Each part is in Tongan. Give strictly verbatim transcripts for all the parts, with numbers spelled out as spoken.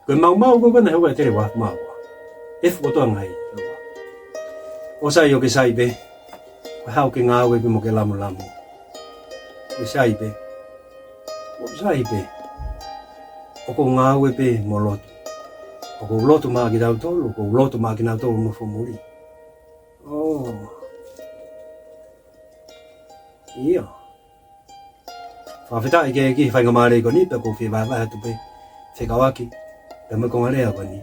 Ko e maumau ko ē naʻe hoko ʻi he tele ua maua. Efu kotoa ngai. ʻOku sai ʻo ke sai pē. Ko e haʻu ke ngāue pē mo ke lamulamu. ʻOku sai pē. ʻOku sai pē. ʻOku ou ngāue pē mo lotu. ʻOku ou lotu maʻa kitautolu, ʻoku ou lotu maʻa kinautolu nofo muli. ʻOi. ʻIo. Fakafetaʻi ki he ʻEiki he faingamālie ko eni, pea ʻoku ou fie vahevahe atu pē fekauʻaki pea mo e konga lea ko eni.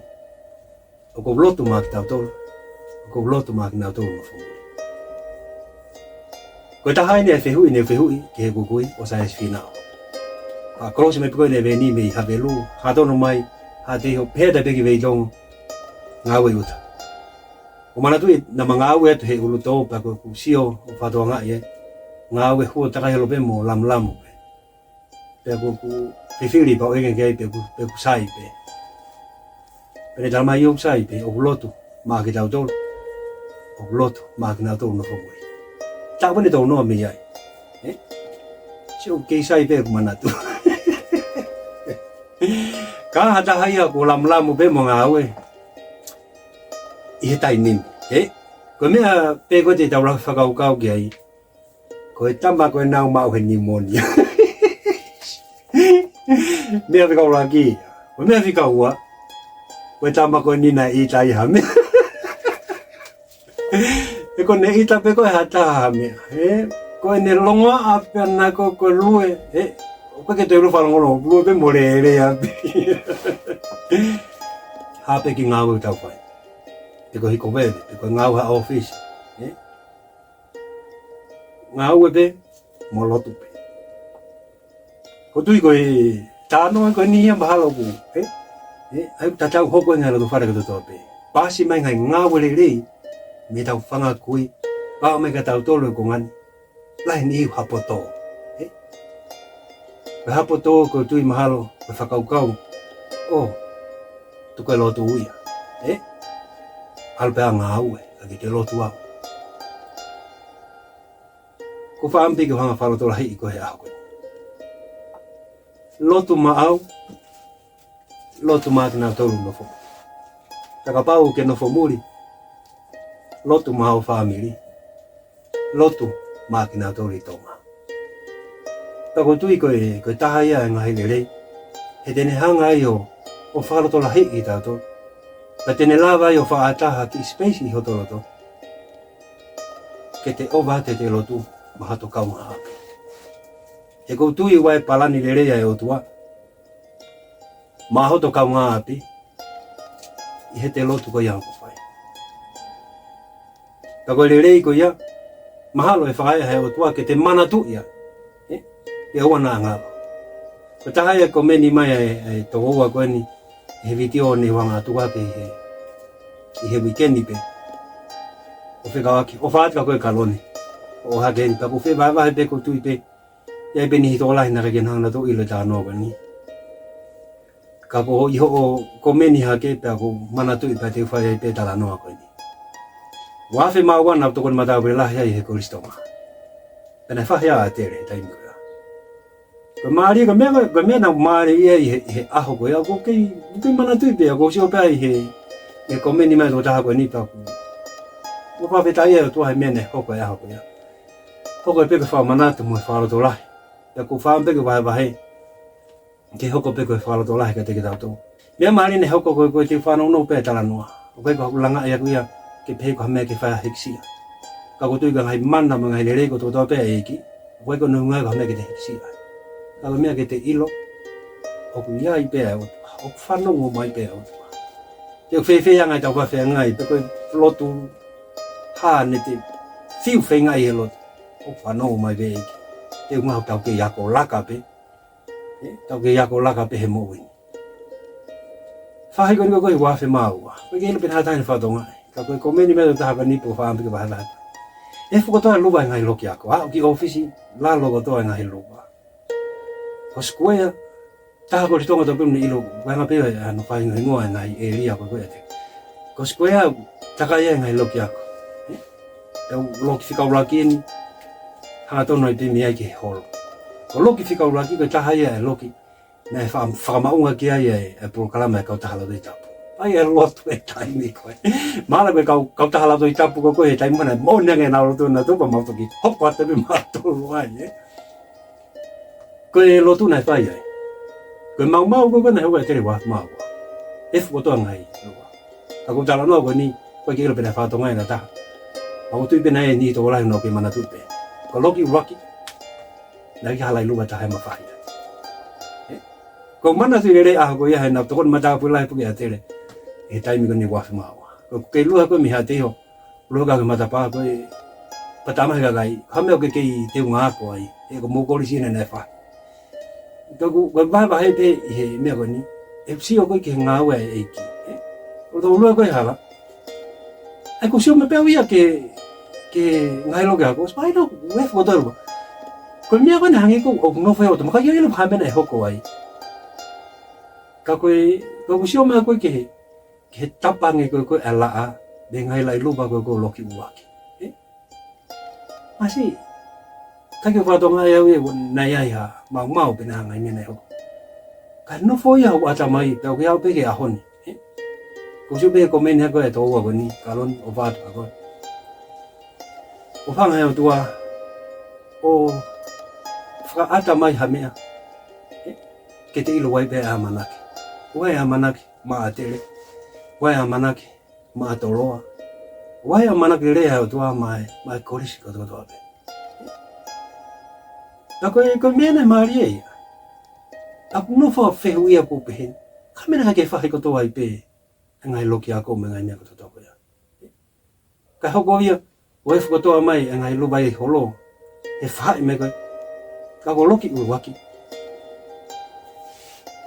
ʻOku ou lotu maʻa kitautolu, ʻoku ou lotu maʻa kinautolu nofo muli. Ko e taha eni e fehuʻi ne u fehuʻi ki he kukui ʻo Saiasi Fīnau. Faʻa kolosi mai pē ko ē ʻene veni mei Havelū, hā tonu mai, hā te iho, pehē atu pē ki Veitongo, ngāue ʻi ʻuta. ʻO manatuʻi naʻa ma ngāue atu he ʻulu tō pea ko ʻeku sio ʻo fakatokangaʻi ē. Ngāue huo takai holo pē mo lamulamu pē. Pea ko ʻeku fifili pē ʻo ʻeke ki ai pe ʻoku, pe ʻoku sai pē. Pea ne talamai ʻoku sai pē, ʻoku lotu maʻa kitautolu. ʻOku lotu maʻa kinautolu nofo muli. Taʻu eni tau noa mei ai. Ē? Sio kei sai pē ʻeku manatu. Ka ha taha ia ʻoku lamulamu pē mo ngāue. ʻI he taimi ni, ē? Ko e meʻa pē ko ē te tau lava fakakaukau ki ai. Ko e tama ko ē naʻa nau maʻu he nimonia. Meʻa fika ʻuluaki. Ko e meʻa fika ua. Ko e tama ko eni naʻe ʻita ia ha meʻa. He ko ʻene ʻita pē ko ē ha taha ha meʻa. Ē? Ko ʻene longoaʻa pē ʻana ko, ko e lue. Ē? ʻOku ʻikai ke toe lue fakalongolongo, lue pē mo lele ʻapē. Hā pē kiʻi ngāue ʻoku tau fai. Pe ko e hiko veve, pe ko e ngāue ha ʻōfisi. Ē? Ngāue pē, mo lotu pē. ʻOku ou tui ko e talanoa ko eni ia mahalo ʻoku, ē? Ē, ʻai tatau hoko e ngaahi loto fale kotoa pē. Pasi mai ngaahi ngāue lelei, mei heʻetau fanga kui, pea ʻomai kia tautolu ʻi he konga ni. Lahi e niʻihi ʻoku ha poto. Ē? Ko e ha poto ʻoku ou tui mahalo, ko e fakakaukau. ʻO, tuku e lotu ia. Ē? ʻAlu pē ʻo ngāue, ka ke te lotu au. ʻOku ou fakaʻamu pē ke u hanga ʻo fakalotolahiʻi koe he ʻaho ko eni. Lotu maʻau, lotu maʻa kinautolu nofo. Ka kapau ʻoku ke nofo muli, lotu maʻa ho fāmili, lotu maʻa kinautolu ʻi Tonga. Pea ʻoku ou tui ko e, ko e taha ia e ngaahi lelei, he te ne hanga ai ʻo, ʻo fakalotolahiʻi kitautolu. Pea te ne lava ai ʻo fakaʻatā ha kiʻi space ʻi hoto loto. Ke te ʻova atu ʻete lotu maʻa hoto kaungāʻapi. He ʻoku ou tui ʻoku ʻi ai e palani lelei ʻa e ʻOtua maʻa hoto kaungāʻapi ʻi heʻete lotu ko ia ʻoku fai. Ka ko e lelei ko ia, mahalo ʻe fakaʻeʻa ʻe he ʻOtua ke te manatuʻi ia. Ē? ʻE ʻoua naʻa ngalo. Ko e taha ia e komeni mai ʻa e, ʻa e tokoua ko eni, he vitiō ne u hanga ʻo tuku hake ʻi he, ʻi he uike ni pē. ʻO fekauʻaki, ʻofa atu kia koe Kaloni. ʻO hake eni, pea ʻoku ou fie vahevahe pē ʻoku ou tui pē ʻe ʻi ai pē niʻihi tokolahi naʻe ʻikai ke nau hanga ʻo ʻilo e talanoa ko eni. Ka ko hoʻo ʻi hoʻo komeni hake pea ʻoku ou manatuʻi pea te u fai ai pē e talanoa ko eni. Ua afe mā ua naʻa ku tokoni matavai lahi ai he Kolisi Tonga. Pea naʻe fahi ʻa ʻAtele he taimi ko ia. Ko e mālie, ko e meʻa, ko e meʻa naʻa ku mālieʻia ai he, he ʻaho ko ia, ʻoku ou kei, ʻoku ou kei manatuʻi pē, ʻoku ou sio pē ʻi he, he komeni mai ʻa e tokotaha ko eni pea ʻoku, ʻoku ou fakafetaʻi ai ki he ʻOtua he meʻa naʻe hoko he ʻaho ko ia. Hoko pē ko e fakamanatu mo e fakalotolahi. Pea ʻoku ou fakaʻamu pē ke vahevahe. Ke hoko pē ko e fakalotolahi kiate kitautolu. Meʻa mālie naʻe hoko ko e, ko e te u fanongo pē he talanoa. ʻOku ʻikai ko haʻaku langa ia ko ia ke pehē ko ha meʻa ke fai ha hīkisia. Ka ʻoku ou tui ko e ngaahi mana mo e ngaahi lelei kotoa pē ʻa e ʻEiki. ʻOku ʻikai ko hono ʻuhinga ia ko ha meʻa ke te hīkisia. Ka ko e meʻa ke te ʻilo. ʻOku ʻi ai pē ʻa e ʻOtua. ʻOku fanongo mai pē ʻa e ʻOtua. Te u fēfē ʻa e ngaahi tau fafeangai, pe ko e lotu hā ne te fiu feingaʻi he lotu. ʻOku fanongo mai pē ʻEiki. Te u ngaho tau kei ako laka pē. Ē, tau kei ako laka pē he moʻui ni. Fahi ko eni ko e ua afe mā ua. Ko e kei lo pena hata ni fatonga. Ka ko e komeni mai ʻa e tokotaha ko eni pea ʻoku ou fakaʻamu pē ke vahevahe. ʻE fukotoa luva e ngaahi loki ako. ʻA, ʻoku ʻi ʻōfisi, lalo kotoa e ngaahi luva. Ko Square, taha ko e Tonga tau pē ne ʻilo, vaenga pē ʻa hono faʻahingohingoa e ngaahi ʻēlia ko ē ko ē ʻiate. Ko Square, takai ai e ngaahi loki ako. Ē? ʻE loki fika ʻuluaki eni, hangatonu ai pē mei ai ki he holo. Ko e loki fika ʻuluaki, ko e taha ia e loki Naʻe fa-, fakamaʻunga ki ai e, e polokalama e kautaha Lautohi Tapu. ʻAi e lotu e taimi ko ē. Mahalo ko e kau, kautaha Lautohi Tapu ko ē he taimi naʻe moʻoni ange ʻenau lotu naʻa tupu, mau toki hoko atu pē mautolu ai, ē. Ko e lotu naʻe fai ai. Ko e maumau ko ē naʻe hoko ʻi Tele ua afe mā ua. Efu kotoa ngaahi lua. Ka ko e talanoa ko eni, ʻoku ʻikai ke ʻilo pe naʻe fakatonga ʻe ha taha. Ka ʻoku ou tui pē naʻe ʻi ai e niʻihi tokolahi ʻoku nau kei manatuʻi pē. Ko e loki ʻuluaki, naʻe ʻikai ha laʻi luva ʻe taha ʻi he mafahi. Ē? Ko e manatuʻi lelei ʻaho ko ia heʻenau tokoni matāpule lahi pē kia Tele. He taimi ko eni ua afe mā ua. Ko e kei lua ko ē mei Haʻateiho. Lua ka ke matapā ko e pata mai he kakai. Ko e hā e meʻa ʻoku ke kei teunga ako ai. He ko e mou kolisi ena naʻe fai. Ka ʻoku, ʻoku vahevahe pē ʻi he meʻa ko eni. ʻE sio ko ē ki he ngāue ʻa e ʻEiki. Ē? ʻO tau lua ko ē hala. ʻAi ʻoku ou sio mai pē au ia ki he, ki he ngaahi loki ako. Spy no, ʻoku efu kotoa lua. Ko e meʻa ko ē naʻe hangē ʻoku, ʻoku nofo ia ʻo tau makai ia ʻilo pe ko e hā e meʻa naʻe hoko ai. Ka ko e, ka ʻoku ou sio mai ko ē ki he, ki he tapa ange ko ē ko ē ʻa e laʻā, mei he ngaahi laʻi luva ko ē ko ē ʻo e loki ʻuluaki. Ē? Masiʻi, ʻikai ke u fakatonga ʻe au ia, naʻe ʻi ai ha maumau pe naʻe ʻi ai ha ngaahi meʻa naʻe hoko. Ka nofo ia hoku ʻatamai, pea ʻoku ʻi ai pē ki he ʻaho ni. Ē? ʻOku ou sio pē he komeni hake ʻe he tokoua ko eni, Kaloni, ʻofa atu Kaloni. ʻOfa ange he ʻOtua, ʻo fakaʻatamai ha meʻa. Ē? Ke te ʻilo ʻoku ʻi ai pē ʻamanaki. ʻOku ʻi ai ʻamanaki maʻa Tele. ʻOku ʻi ai ʻamanaki maʻa Toloa. ʻOku ʻi ai ʻamanaki lelei ʻa e ʻOtua maʻa e, maʻa e kolisi kotokotoa pē. Ka ko e, ko e meʻa naʻe mālie ia. ʻOku ou nofo ʻo fehuʻia ʻoku ou pehē ni. Ko e hā e meʻa naʻe ʻikai ke faʻa hiko atu ai pē e ngaahi loki ako mo e ngaahi meʻa kotokotoa ko ia. Ka hoko ia, ʻo efu kotoa mai e ngaahi luva ʻi holo. He faʻahi mai ko ē. Ka ko e loki ʻuluaki.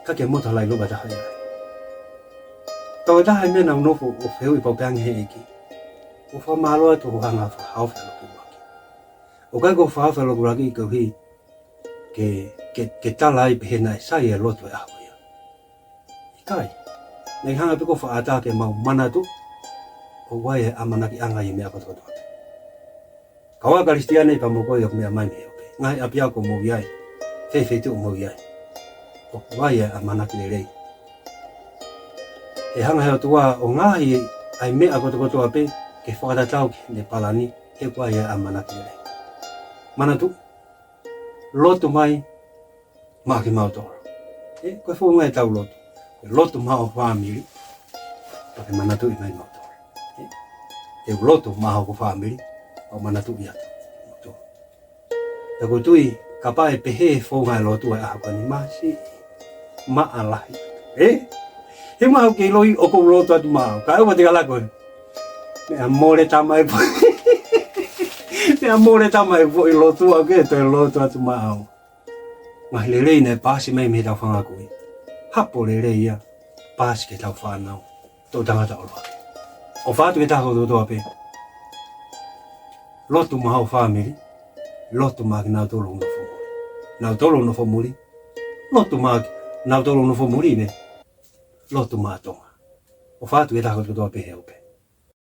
ʻIkai ke motu ha laʻi luva ʻe taha ia. Ka ko e taha e meʻa naʻa ku nofo ʻo fehuʻi pau pē ange he ʻEiki. ʻOku ou fakamālō atu hoʻo hanga ʻo fakahaofi e loki ʻuluaki. ʻOku ʻikai ko e fakahaofi e loki ʻuluaki koeʻuhi ke, ke, ke tala ai pehē naʻe sai e lotu he ʻaho ia. ʻIkai. Naʻe hanga pē ko e fakaʻatā ke mau manatuʻi ʻoku ʻi ai e ʻamanakiʻanga ʻi he meʻa kotokotoa. Kau Kalisitiane, pea mo koe ʻoku meʻa mai mei he ope. Ngaahi ʻapiako ʻoku mou ʻi ai. Feituʻu ʻoku mou ʻi ai. ʻOku ʻi ai e ʻamanaki lelei. ʻE hanga he ʻOtua ʻo ngaohi ʻa e meʻa kotokotoa pē ke fakatatau ki heʻene palani, he ʻoku ʻi ai e ʻamanaki lelei. Manatuʻi, lotu mai maʻa kimautolu. Ē, ko e founga ʻetau lotu. Ko e lotu maʻa ho fāmili. Pea ke manatuʻi mai mautolu. Ē, te u lotu maʻa hoku fāmili. Pea u manatuʻi atu mautolu. Pea ʻoku ou tui, kapau ʻe pehē e founga e lotu ʻa e ʻaho ko eni, masiʻi maʻa lahi. Ē? He mahalo ʻoku ke ʻiloʻi ʻoku ou lotu atu maʻau. Ka ʻoua te ke ala koe. Meʻa mole tamai po. Meʻa mole tamai po ʻi lotu ʻoku ke toe lotu atu maʻau. Ngaahi lelei naʻe paasi mai mei heʻetau fanga kui. Hapo lelei ia. Paasi ki heʻetau fānau. Toʻu tangata ʻo lotu. ʻOfa atu ki he taha kotokotoa pē. Lotu maʻa ho fāmili. Lotu maʻa kinautolu ʻoku nofo muli. Nautolu ʻoku nofo muli. Lotu maʻa kinautolu ʻoku nofo muli pē. Lotu maʻa Tonga. ʻOfa atu ki he taha kotokotoa pē he ope.